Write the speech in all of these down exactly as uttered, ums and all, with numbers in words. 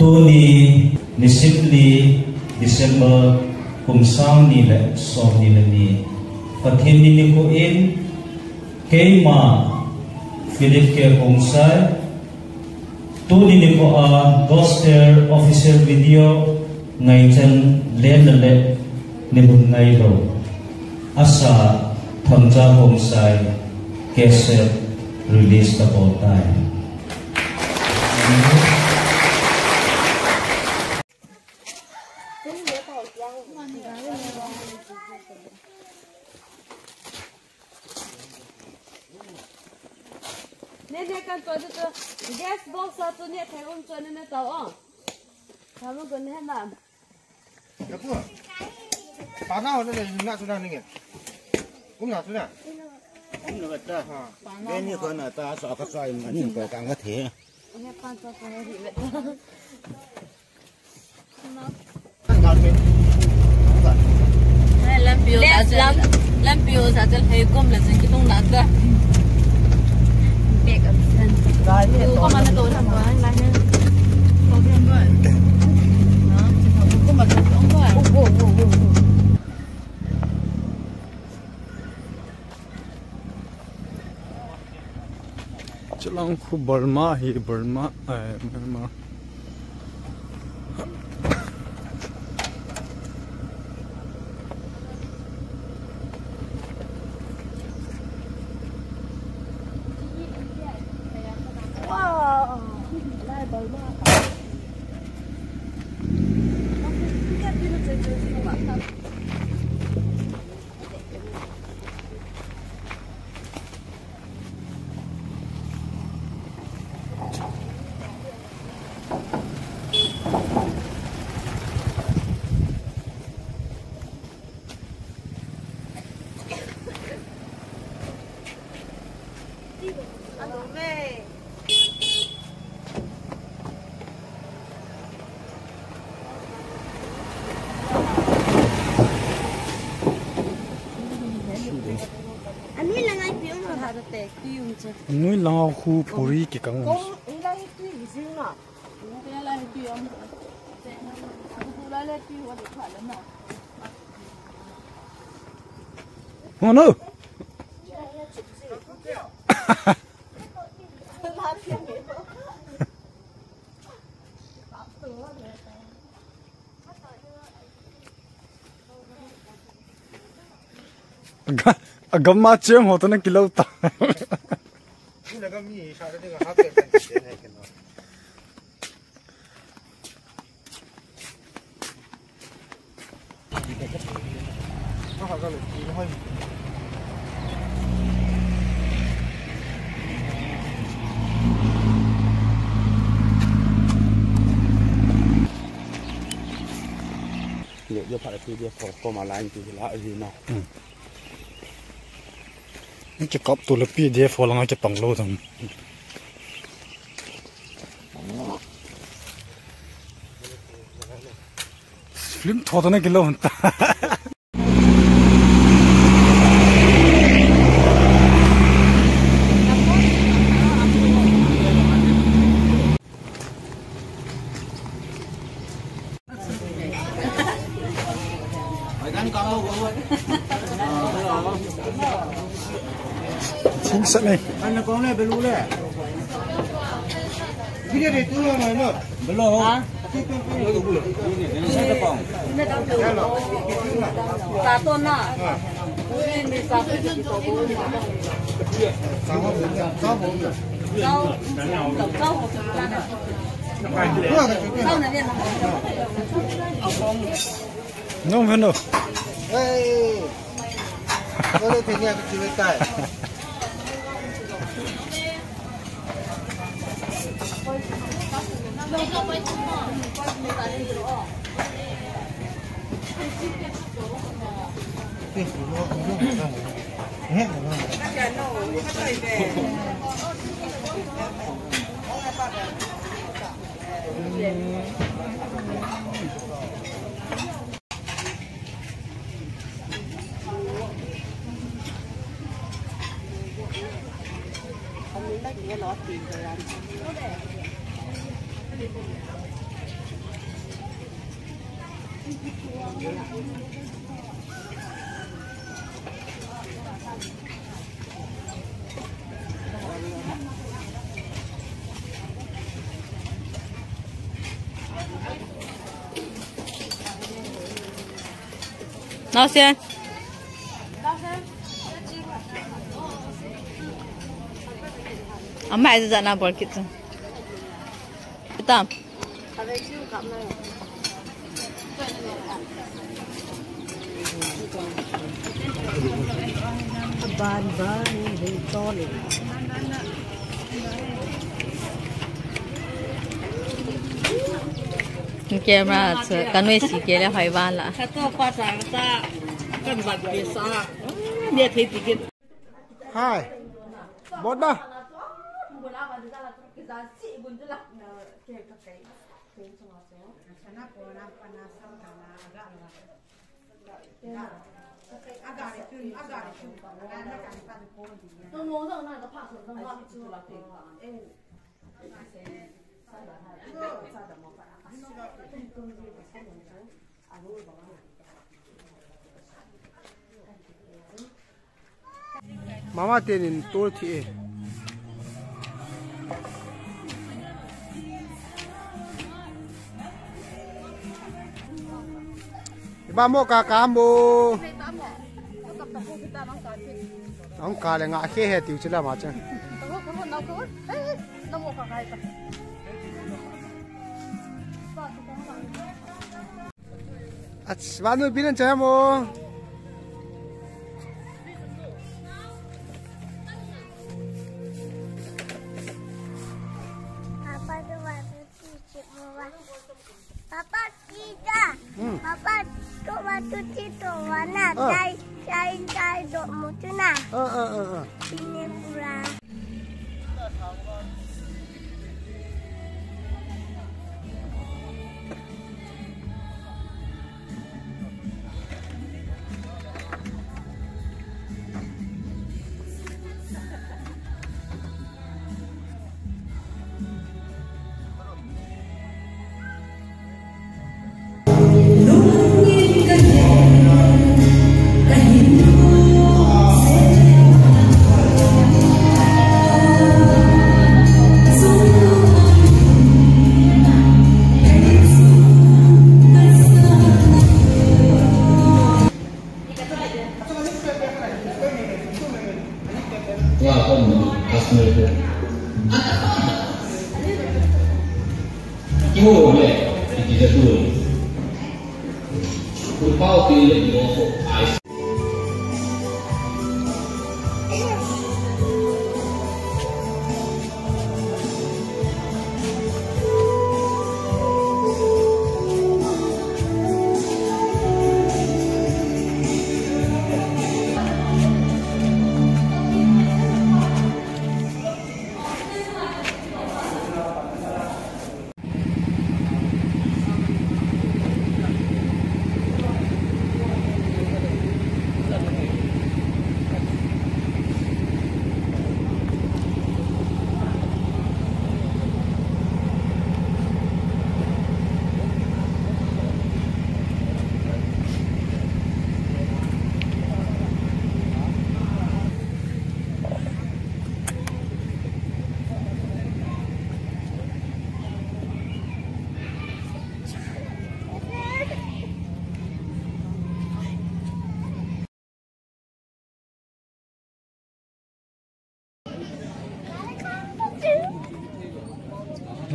Tuni, ni sim li, December, kum sang ni le som ni le ni. Pathen ni nikho in, keima Philip K Khongsai, tuni nikho a Gospel Official Video ngaichan len le le ni hun ngailou. Asa Thangcha Khongsai cassette release kabol tai. Ne, ne, kan to tu, guest box a tu ne thei um cho ne, ne tao, oh. Tamo ko ne na. Pana ho le na chu na ninge. Kum na chu na. Kum na ta. Ha. Be ni ko na ta so ka so in ni ko ka nga the. He pan to ko he ri le. Lampi o sa chal, lampi o sa chal he kum la chu ki tung na ta. Bek a san. Tu ko ma na to na ko na he. Ko ko ma to ko. Chulang khu Burma hi, Burma, eh, Myanmar. Wow. Anui langa khu puri kikang. Oh no! Aga, agam ma chem ho to na kilou ta. Ni na gam ni sa de ga ha pe kan ke ne ke no. Yo, yo, para ti dia ko ko ma line ti la ri na. Ni ki kap tu le P D F ho langa ki pang lou tam. Film tho to na kilou ta. Thing sat nei. Nung henu. Hey. Kole thenya kichwe kai. Naosen. Ama ai jana bol kit chu. Tam. Ban ban, hei tole. Camera chu ka nuisat kei le hoi ban la. Khato pa sa sa kan bat pe sa. Ne thei ti ke. Hai. Bot ba. Mama tenin tol thi e. Iba mo ka ka mo. Ang ka le nga khe he tiu chila ma cha. Ach, vanu binan chamo. Papa tu vanu chichi mo va. Papa tita. Hmm. Papa tu vanu chichi mo va na. Ah. Chai, chai, chai do mo tu na. Ah, ah, ah, ah. Sini pura. Welcome, customer. Iwo le, it is a tool. Put power to it, you also ice.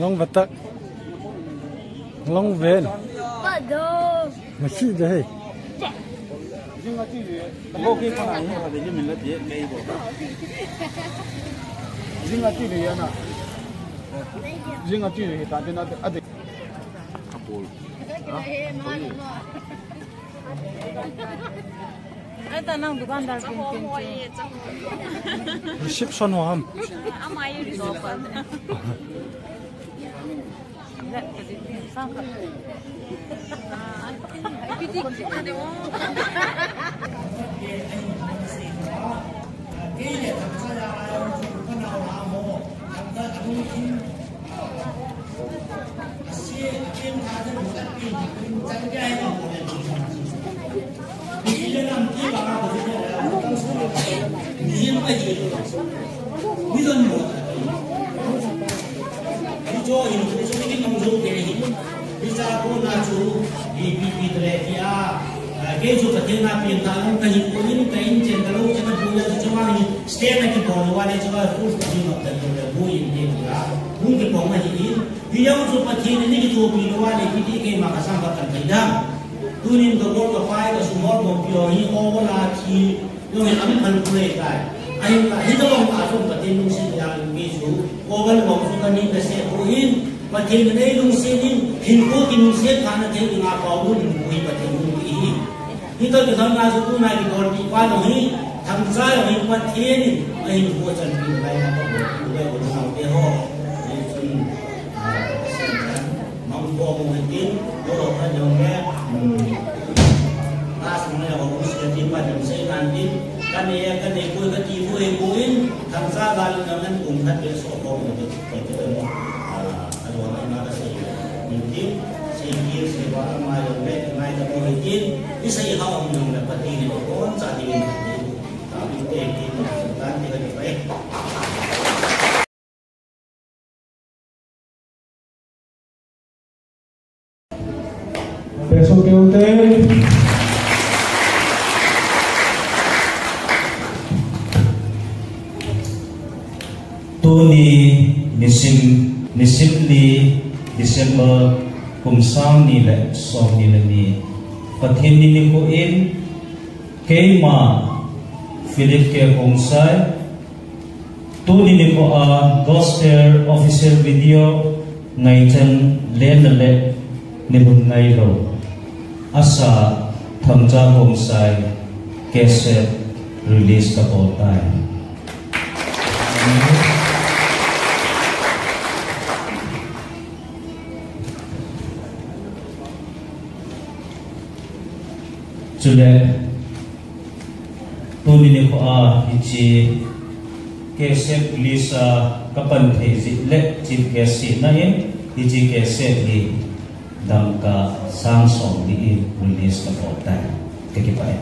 Long vatak. Long ven. Pado. Masi de he. Jing ati de yana. Jing ati de ta de na de. Apol. Ai ta nang dukandar kin kin. Reception ho ham. Hichu hin, hichu kin nung jo te hi. Hicha kona chu, ipi ipi tale tia, ah, kei chu Pathen a pengthah nung kahi poi, ka inchen kalou chen aboi a chu chunga hi stand a kibol uva le chunga full ka hi ngap ta le boi in tia. Hung kibol ma hi in. Hijong chu Pathen in eikithopi lou a le ipi ti keima kasang khat kathei dam. Tunin kabol kapai kasumol bompi ho hi, o la thi. Jong hi amu khan pule tai. Ahin ka, hitobang a jong Pathen lungset jal in kei chu. Kogal bang chu kani kase poi in. Pathen in eilungset in, hinkho kinungset thana thei dinga Paul in pui Pathen in pui hi. Hito kithang na chu tuna kibol pi pa jong hi, Thangcha jong hi Pathen in, ahinkho chanpi lai na kabol pi le ko na te ho. Ni chun, ah, Mang ko mo hitin, ko lo ka jong le, hmm. Ka sang le ho mo si ka tin pa jong sei nan tin, ka ne, ka ne ko ka ti ko e ko in, Thangcha ga lu na ngan kum khat le so ko mo te, ko te mo. Ah, a lo na na ka sei. Hitin, sei ki sei ba ma jong le, ngai ka mo hitin, i sei ha ong jong le Pathen in ko cha ding in. Ka bi te ki, ta ti ka ti pa e. Peso ke ute. Tuni nisim, nisim ni December kum sang ni le som ni le ni. Pathen ni nikho in keima Philip K Khongsai, tuni nikho a Gospel Official Video Ngaichan Lenna le Nilhum Ngailou asa Thangcha Khongsai cassette release kabol tai. Chule, tuni nikho a hiche cassette release a kapan thei jeh le chief guest sehna in hiche cassette hi dangka sang som ni in release kabol tai. Kakipah e.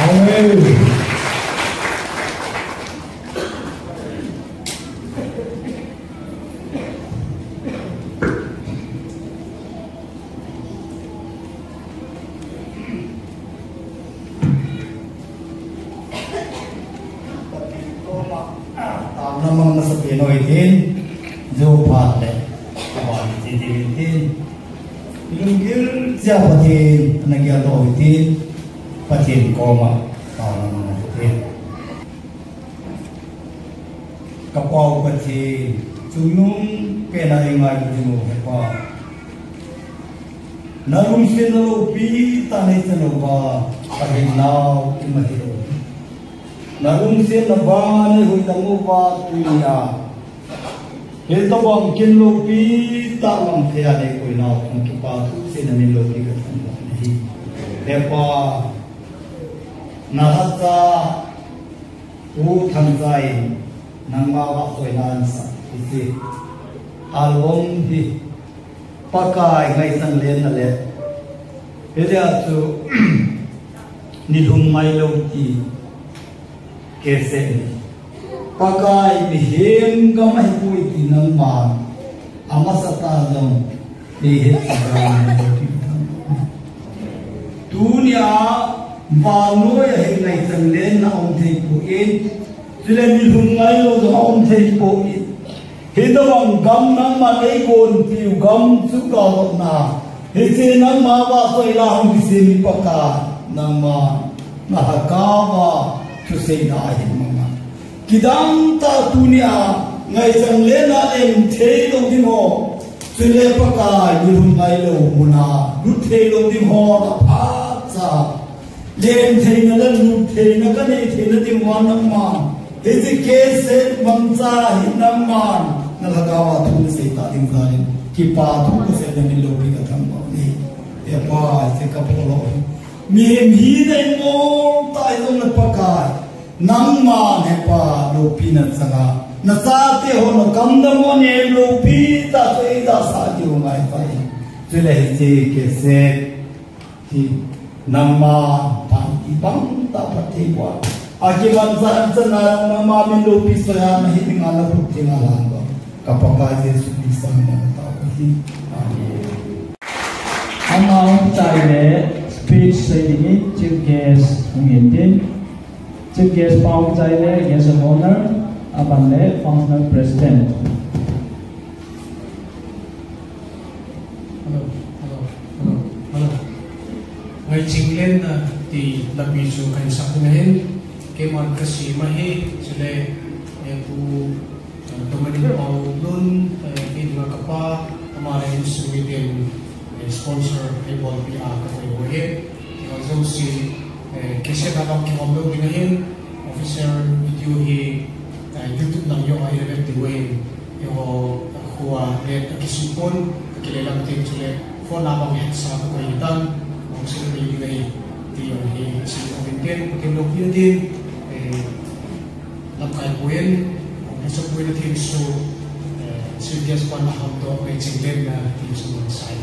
Amen. Taona mang masapen u hitin, jou phat le, aban ti ti hitin, lunggil jeh a Pathen ana geldoh u hitin, Pathen koma taona mang u hitin. Ka Pa u Pathen, chungnung pen a eingailu ding u Hepa. Na lungsetna loupi tah nei chan uva, ka hinnau ima hilou. Na lungsetna vang a nei huhdoh uva tunia. Hitobang kin loupi tah mang thei a nei koinau, kong kipa thu seh na min loupi ka thangvah nahi. Hepa, na lhacha U Thangcha in nangma vahchoina ahin sah hiche album hi Pakai Ngaichan Lenna le, hitia chu Nilhum Ngailou ti cassette hi Pakai mihem gam ahipoi ti nangma amasa tah jong nei hetsa dan. Tunia vannoi a hi ngaichan lenna um thei poi, chule nilhum ngailou jong um thei poi. Hitobang gam nangman eigonpiu gam chu galhotna, hiche nangma vahchoila hung kisem Pakai, nangma na lhagao a thuseina ahin manga. Kidang tah tunia ngaichan lenna leng thei lou ding ho, chule Pakai nilhum ngailou muna lut thei lou ding ho na phatcha, len theina le lut theina ka nei theina ding uva nangman, hiche cassette mangcha hi nangman na lhagao a thu nasei ta ding jal in kipa thu kasei na min loupi ka thangvah nahi. Hepa, hiche ka phoh lou hi mihem hina imol tah hijongle Pakai, nangman Hepa loupina changa na chate ho na kamdam u nem loupi tah chu eidalhah diu ngai tai. Chule hiche cassette hi nangman phat ibang tah phatthei boh a, Akimanchah chan a nangma min loupi soiya nahi dinga nahuhhing a lhan uva, ka Pakai Jesu Christa min a katao ahi. Amen. Amaho chai le speech sei dingin chief guest hung in tin. Chief guest pa hung chai le guest of honor, aban le functional president. Hello, hello, hello, hello. Ngai chinglen na ti lapi chu kahin sak ding ahin, keiman kasem ahi, chule, eh, Pu, eh, Dominic Paulun, eh, kei dinga kapa, ama le insung miten, eh, sponsor, eh, bolpi a kakoi u ahi. Keiho jouse, eh, cassette a bang kihom lou ding ahin, official video hi, eh, YouTube lang joh a i vet diu ahin. Eiho, khua le akisih pon, akile lang tin chule, phone a bang hetsa kakoi hitan, bang sih kakoi ding ahi, ti jong hi, sih a vin tin, Pathen loupina din, eh, lamkai puin, hung hesoh puin a thilsoh, eh, serious pan a hamdoh, ngai chinglen na, thilsoh mang sai.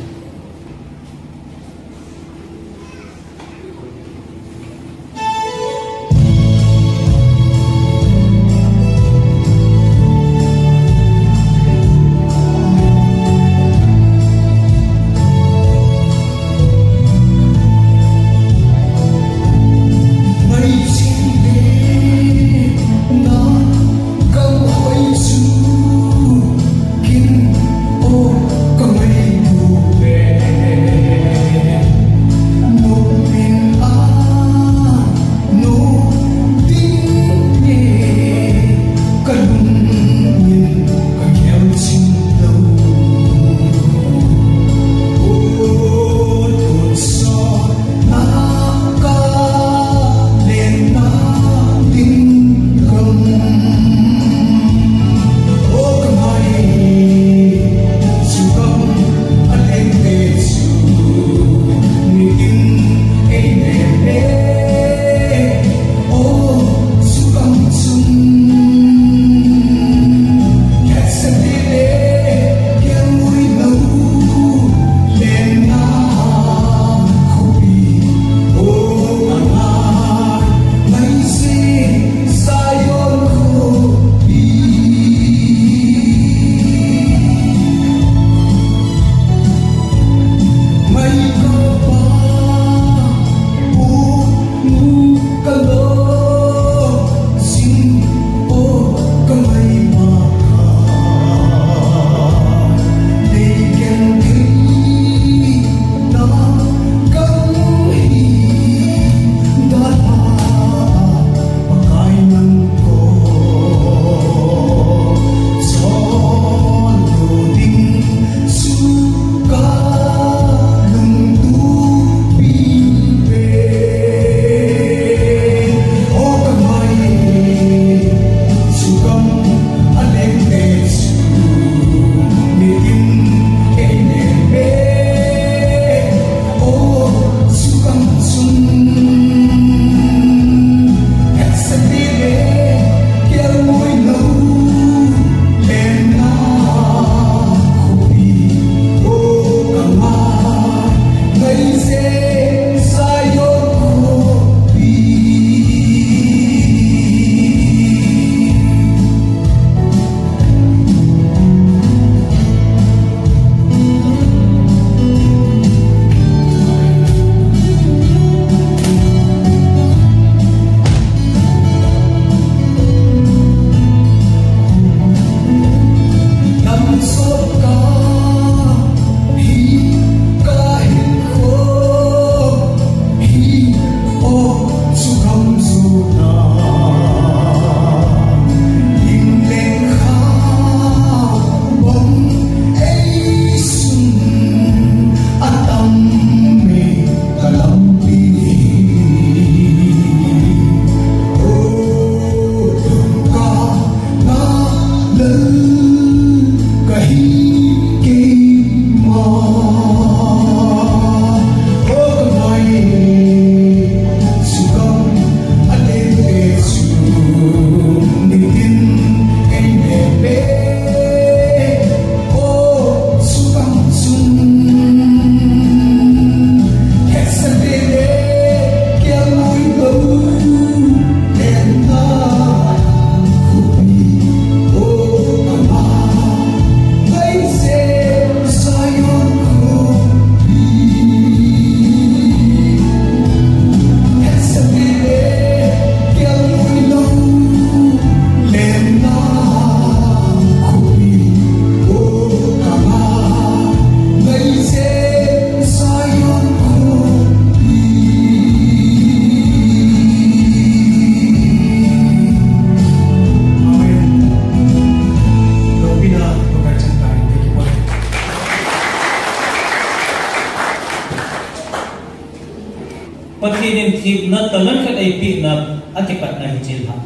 Na talent khat eipehna, akipatna hiche hi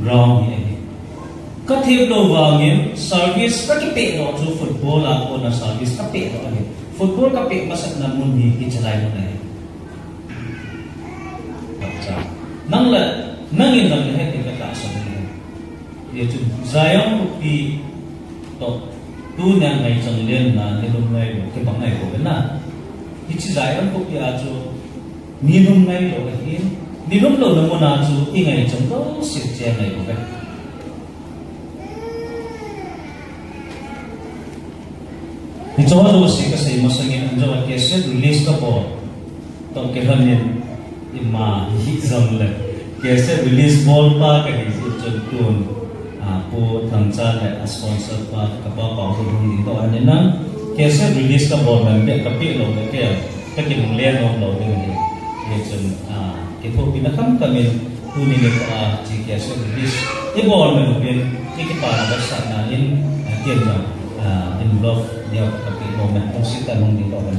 ground hi ahi. Ka themlou vangin service ka kipehdoh chu football a kona service ka pehdoh ahi. Football ka peh masatna mun hi hiche lai mun ahi. Acha. Nang le, nangin nang le het in ka tahsan ahi. Hichun Zion Khopi toh tunia ngaichang lenna, nilum ngailou, kibang ngailou ve na. Hiche Zion Khopi a chu nilum ngailou ahin, nilum louna mun a chu ingaichang lou sese ngailou ve. Hiche ho jouse kasei masangin, anjo a cassette release kabol toh kilhonin, ima hi jongle, cassette release bolpa kahi jeh chun tun, ah, Pu Thangcha le a sponsor pa, kapa Paothun hung ding toh ahin, cassette release kabol man beh kapeh lou le kei a kakinungle nom lou ding ahi. Hichun, ah, kithopina khamkhamin, tuni nikho a hiche cassette release ibol man beh in, ikipana vetsahna in, ah, ken jong, ah, envelope neo kapeh nom e, hung sita hung ding toh ahin.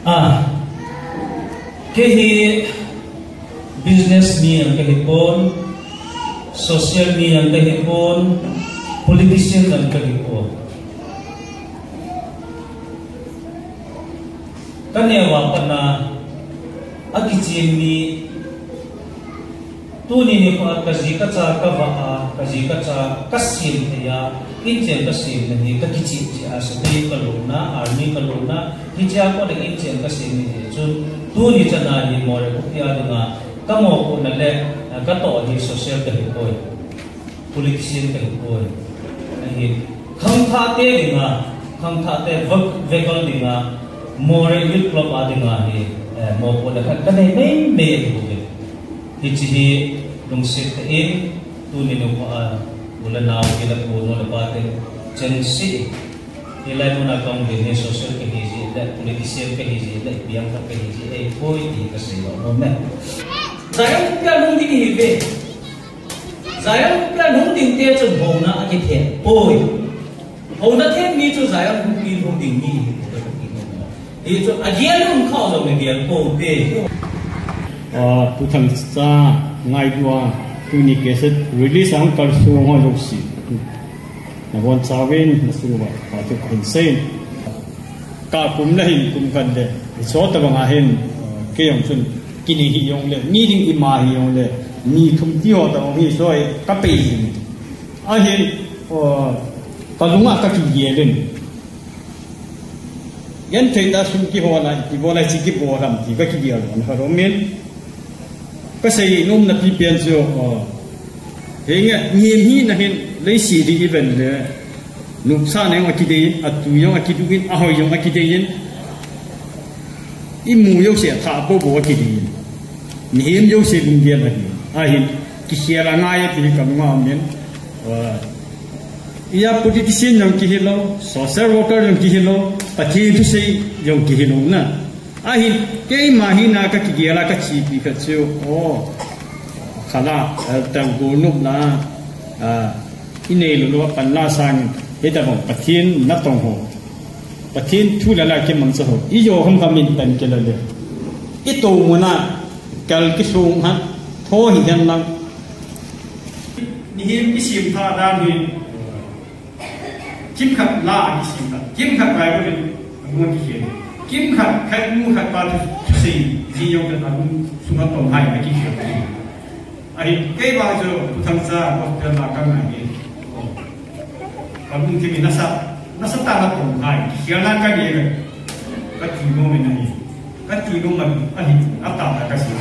Ah, kei hi business mi jong kahi pon, social mi jong kahi pon, politician jong kahi pon. Kaneo a pat a akichen mi, tuni nikho a kaji kacha kavah a, kaji kacha kasem thei a, inchen kasemna hi kakicheh cheh a, sepai kalutna, army kalutna, hichea kona inchen kasem ni jeh chun, tuni chan a hi Moreh khopi a dinga kamopohna le katoh hi social kahi poi. Politician kahi poi. Ahin, khangthah te dinga, khangthah te vek, vekal dinga, Moreh Youth Club a dinga hi, eh, mopohna khat kanei meimei ahi bouve. Hiche hi lungset tah in, tuni nikho a, u le nao, pi le pu, nu le pa te, chengse, hilai mun a kahung ding hi social kahi jeh le, politician kahi jeh le, ipi ham khat kahi jeh ahipoi ti kasei lou nom e. Zion Khopi a lhung ding ihiuve. Zion Khopi a lhung ding te chun houna akithem poi. Houna them mi chu Zion Khopi lhung ding mi hi. Hichu agel um kha jong le gel pou te. Ah, Pu Thangcha ngailua, tuni cassette release a hung kalsong ho jouse. Nabonchauvin, nasuh uva, phatah in kahin sei. Kakum le hin kum khat le, hiche tabang a hin, ah, kei jong chun, kinei hih jongle, mi ding ima hih jongle, mi thum ti ho tabang hi soi, kapei jing. Ahin, ah, kalunga kakigel in. Genthei tah a sum kihol a, kibol a, hiche kibol ham ti kakigel lhon khat um in. Kasei nomna pipen chu, ah, henge, mihem hina hin, leiset hi iven le, nopsahna jong akidei in, atui jong akiduh in, ahoi jong akidei in, imu jouse athah bou bou akidei in. Mihem jouse lunggel ahi. Ahin, kikhel angai e ti hi kalunga um in. Ah, iya politician jong kihilou, social worker jong kihilou, Pathen thusei jong kihilou na. Ahin, keima hina kakigel a kachepi khat chu, o, khala, eh, tang golnop la, ah, inei lou lou a panla sangin, hitabang Pathen natong ho, Pathen thu le la kimangcha ho, ijo ham kha min pan kila le, itoh mun a, kal kisung hat, tho hihen lang. Mihem kisemthah dan hi, kimkhat la a kisemthah, kimkhat Bible in amun kikhel. Kimkhat, khat nu khat pa thu, thusei, ji jong khat amun sunga tong hai akikhel. Ahi, kei vang chu Pu Thangcha gospel la kangai hi. Kalung thim in nasa, nasatah a tong hai, kikhelna kanei le. Kati nom in ahi. Kati nom in ahi, atah a kasei.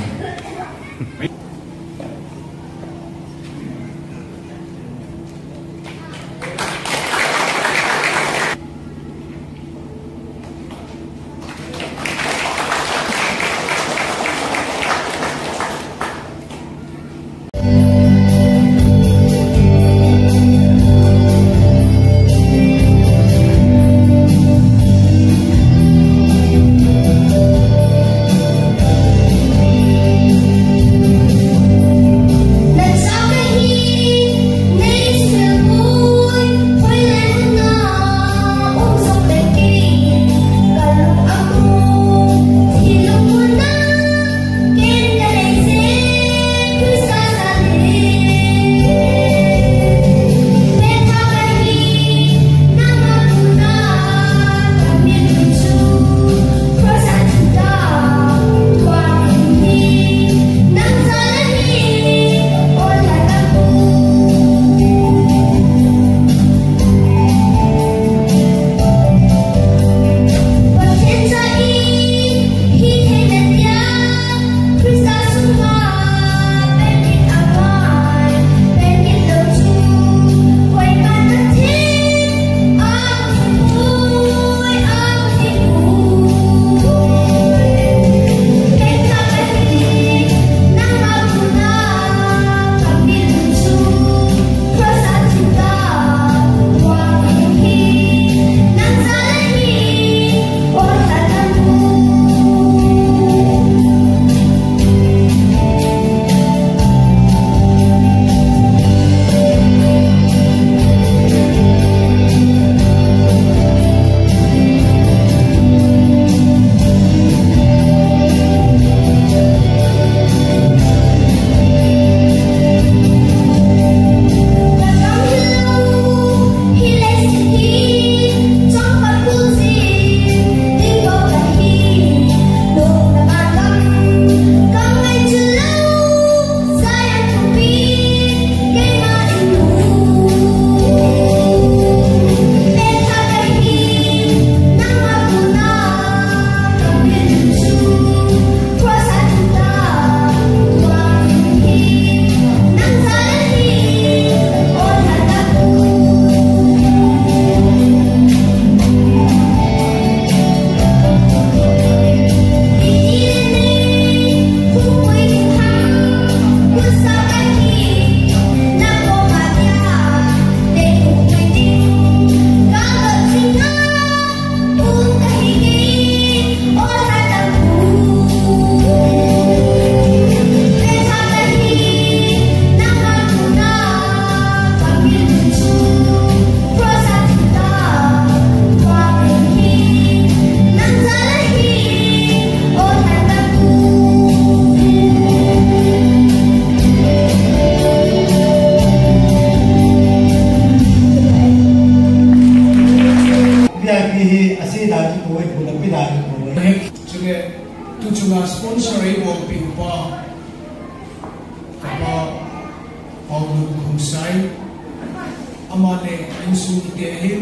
Sponsor eibolpeh upa, kapa Paulu Khongsai, ama le insung mite ahin,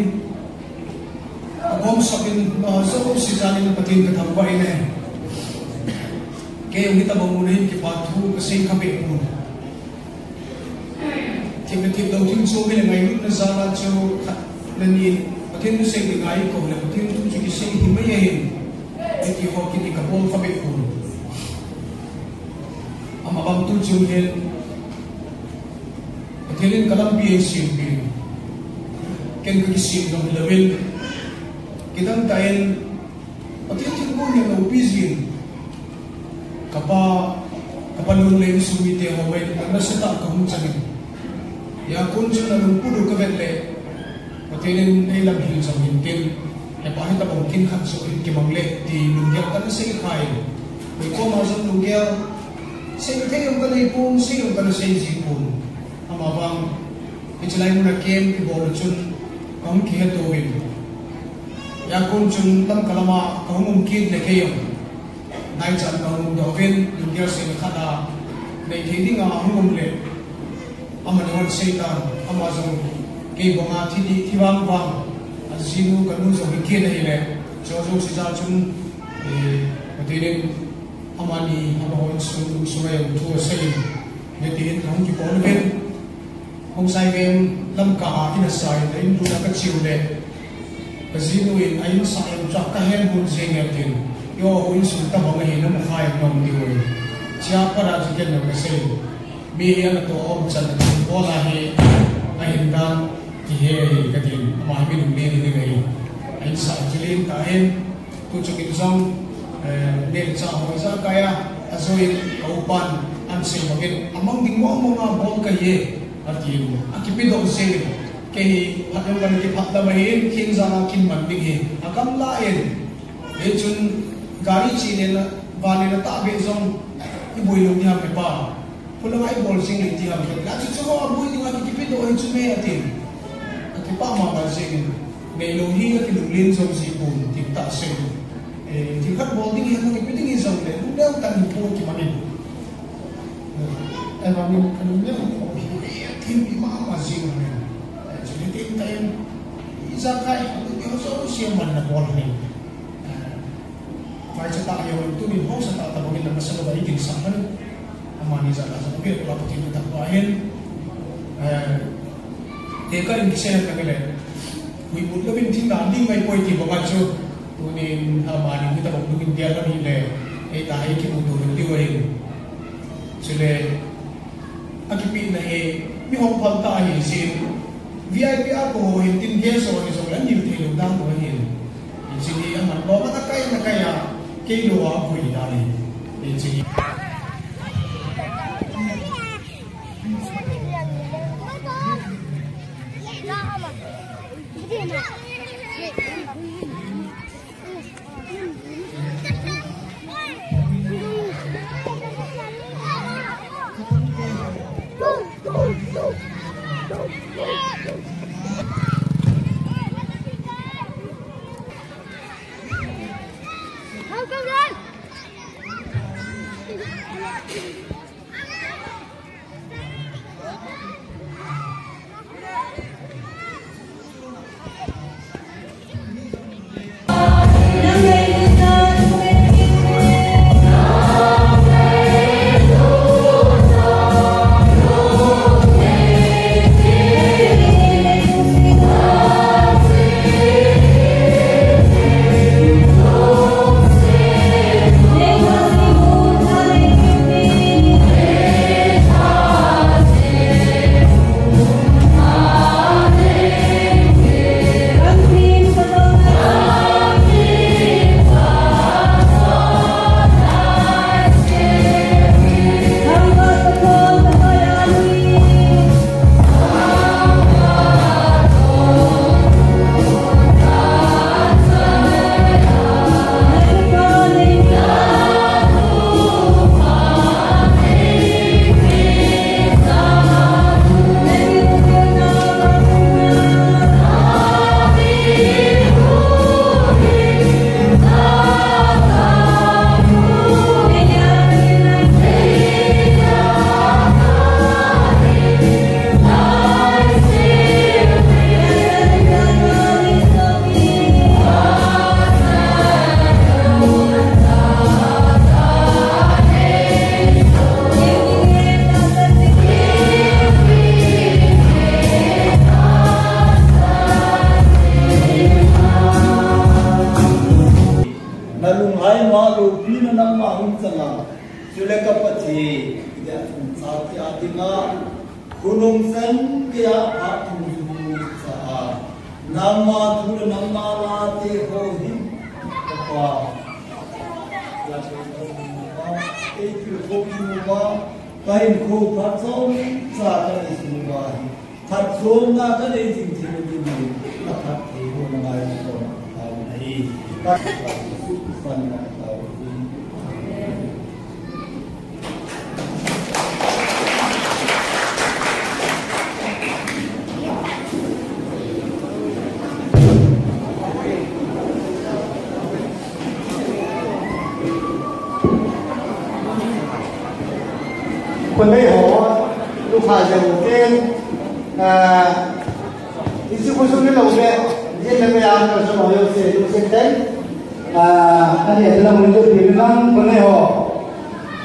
agomsap in, ah, jouse jal in Pathen kathangvah in ahi. Kei jong hitabang mun ahin kipa thu kasei kha beh pon. Themna themlou thil chu mi le ngailutna jal a chu khat le ni Pathen thu sei ding a eikou le Pathen thu chu kisei himai ahin, hiti ho kiti kabol kha beh pon. Ama bang tu chu hin Pathen in kalampi eisempeh in, ken kakisem jong hilouvin, kidang tah in Pathen thilgon hi aloupi jin, kapa, kapa lung le insung mite ho vang nasatah a kahung chan in. Hijeh a kon chun alungput u kavet le, Pathen in eilamhil jong hintin, hepa hitabang kin khat joh hin kimang le ti lunggel tah in asei kha in. Koi koma jong lunggel seithei jong kanei pon, sei jong kanasei ji pon. Ama vang, hiche lai muna camp ibol u chun kahung kiheto uvin. Hijeh a kon chun Lamka lama kahung um kit le kei jong Naicha kahung um doh uvin, lunggel seina khat a neithei dinga hung um le, aman ahung sei tan, ama jong kei banga thi di, thi vang vang, ajinu kanu jong hi kit ahile, chu jouse jal chun, eh, Pathen in amani, amaho insung, insung a jong thu asei in, hitin kahung kibol uvin. Khongsai Veng Lamka a in asa in, a in lut a kache u le, kajinu in a in sah in chu kahen hun jeng e tin, eiho insung tabang ahi, namu kha in nom diu ahi. Chea pat a chu ken jong kasei, mi hi ana toh a um chan a chu bol a hi, ahin dan kihe ahi katin, ama hi mi lunglen hi ding ahi. A in sah chu len tah in, tu chu kin jong, eh, neocha ho ijakai a, ajou in ka upan ahin sei bang in, amang ding mong mong a bol kahi e, atin, akipedoh jeng in, kei hi phat jong kana kiphat dam ahin, khin jang a kin man ding hi, agamla in, hichun gari che le na, van le na tahbeh jong, iboi lou ding ham hepa. Khulanga ibol jing le ti ham kati le, achu chu ho aboi dinga kikipedoh ahi chu me atin. Akipah mama jeng in, neilou hi akilunglen jong ji pon, tin tah seh in. Eh, thil khat bol ding hi, nang ipi ding hi jong le, lungneo tah in po kiman in. Eh, ahivangin kalungneo po hi, eh, athim mama jeng in. Eh, chule tin tah in, ijakai, ijakai ho jouse man na bol in. Eh, Phaicha tah jong, tuni haosa tah tabang in, amasa lou a ikinsah lhon in. Amani jal a jong, avel a Pathen kathangvah in. Eh, tekah in kisei lhon in le. Huimut louvin thil dan ding mai poi ti banga chu. Tunin, amani hitabang dungin gel lhon in le. Eita hi kimuto lhon diu ahin. Chule, akipehna hi, mi hung phal tah ahi jeh in, V I P a koi ho hin tin guest ho hi jong le anil thei lou dan ho ahin. Hiche hi aman lom ana kai, ana kai a, kei lou a koi dan ahi. Hiche hi. Ama loupina nangma hung chang a, chule ka Pathen, tia chungchang tia dinga, khonung chan geiya phat dungjuiya hung cha a, nangma thu le nangma late ho hin, ka Pa, la ko ka mu ba, ei pil ko ki mu ba, ka hinkho phat chomcha ka nei sung uva hi. Phatchomna ka nei jing thei ding in, ka phattheibohna ngaito tao ahi. Ka Jesu Christa min in ka tao ahi. Khonei ho, lukha jeng u tin, ah, isu kusum ni lou le, jin le me am ka sum ho jouse, lungset tah in, ah, ani adela mun jo pi nang khonei ho.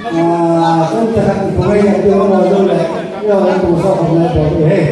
Ah, sum ta khat khonei ho jo le, yo le tu sa khonei ho he.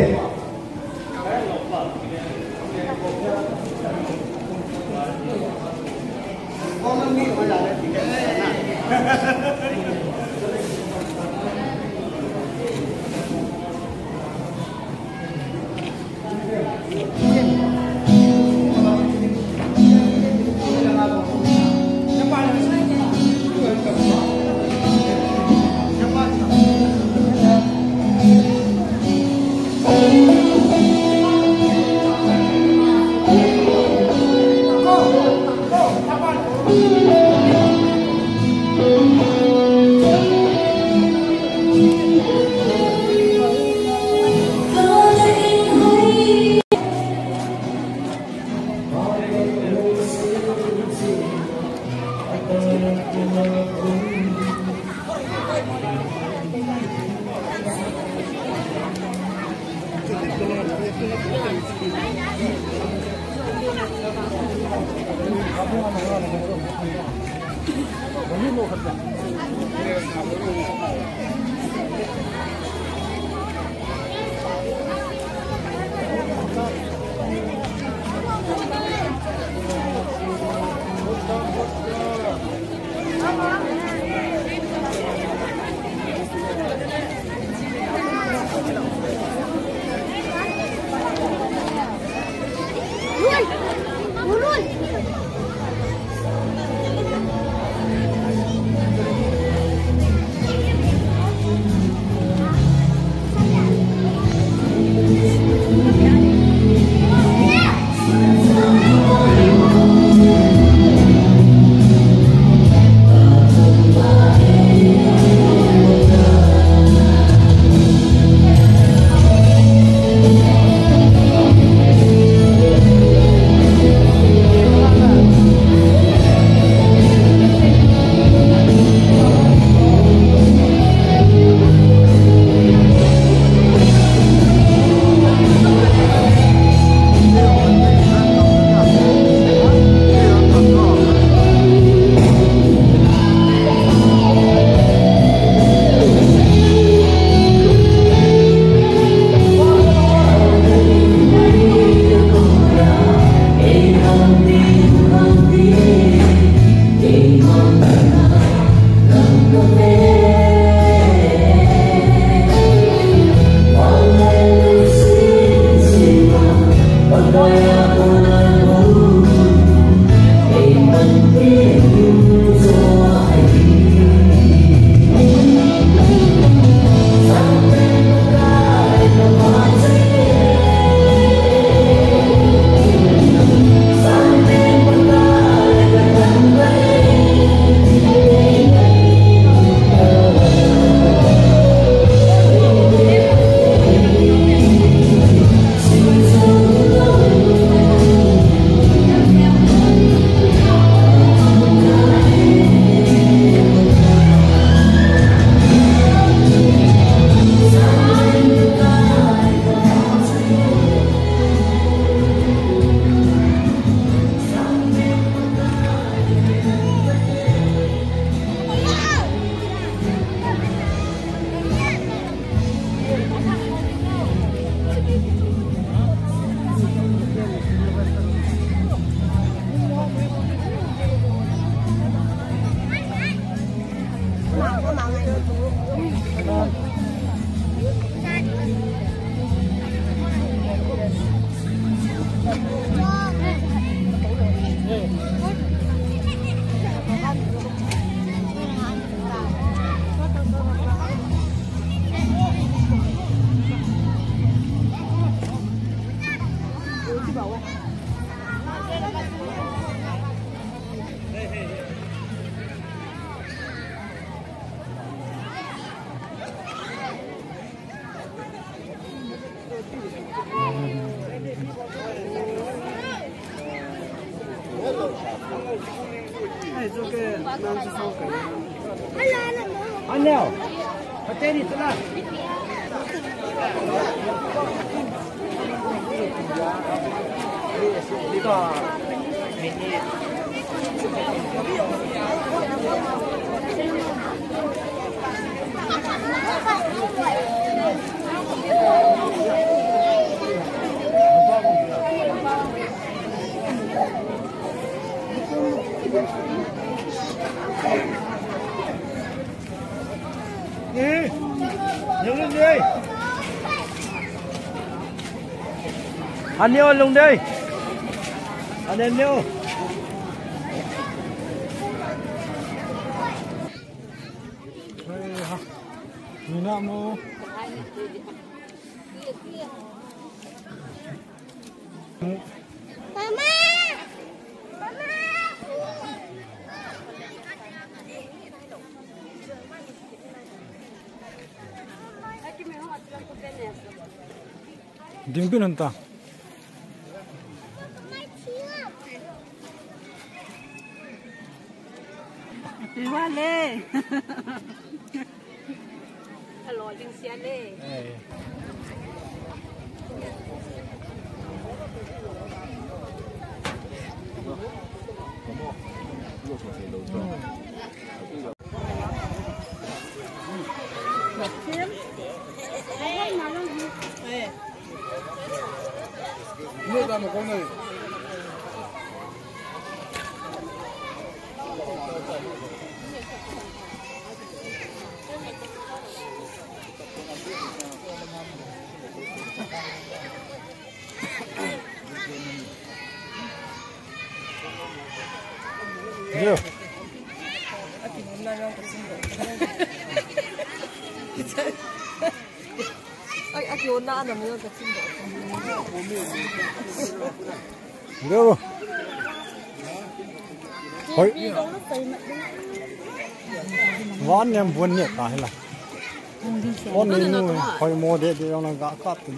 Aneo lung dei. Aneo. Hey, ha. Mina mo. Mama! Mama! Ding pin hon ta. Ti wa le. Alo, ding sia le. Eh. Yo. Ai, aki ona ana mo ka chin do. Yo. Hoi. Wan nem bun ne ta hila. Kon ni nu hoi mo de de yong na ga kap tu.